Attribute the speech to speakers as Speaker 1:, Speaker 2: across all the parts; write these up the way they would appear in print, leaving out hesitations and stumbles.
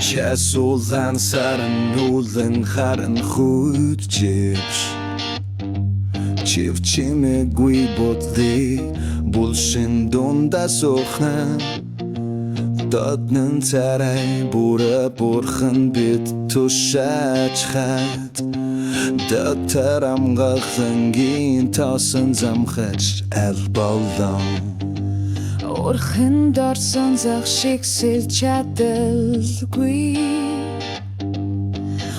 Speaker 1: Часуулан саран уулан харан хүйчээч. Чив чимээгүй бодлыг булшин дундаас ухна. Дотнон царай бүрэ бурхан бид тушаач хат. Дотор амгалангийн тосон замхач аль болон.
Speaker 2: Урхинд орсон зах шиг сэлж чадалгүй.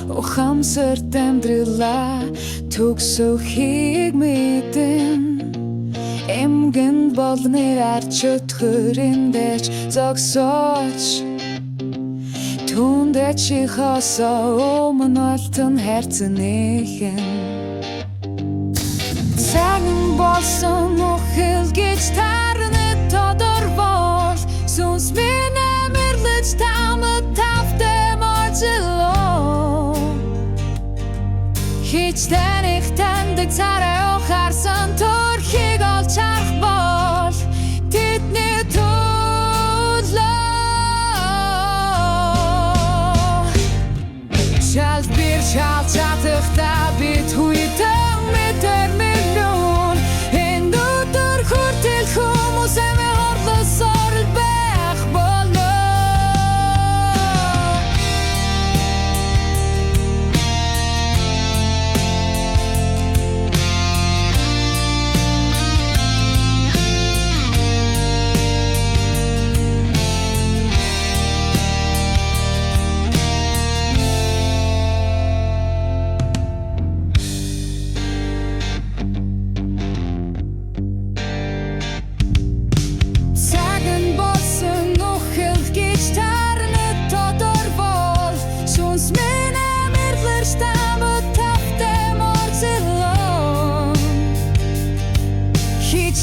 Speaker 2: Ухамсарт амьдралаа төгсөхийг мэдэн. Эмгэн бол нэр арч өтгөрөн дэж зогсооч. Түүндээ чи хосоо өмнө алтан хайрцан нэхэн. Цаг нь болсон үхэл гэж тарны тодорвол. Сүнс минь амирлаж тамад тавтай моржлоо. Хич таних таньдаг царай ухаарсан төрхийг олж харах бол тэдний төлөө. Шалт бир шалт чадахдаа бид хүйтэн мэдэр миллион. Энэ өдөр хүртэл хүмүүс амиа хорлосоор л байх болов. Цаг нь болсон үхэл гэж тарны тодорвол. Сүнс минь амирлаж тамад тавтай морзлоо. Хич.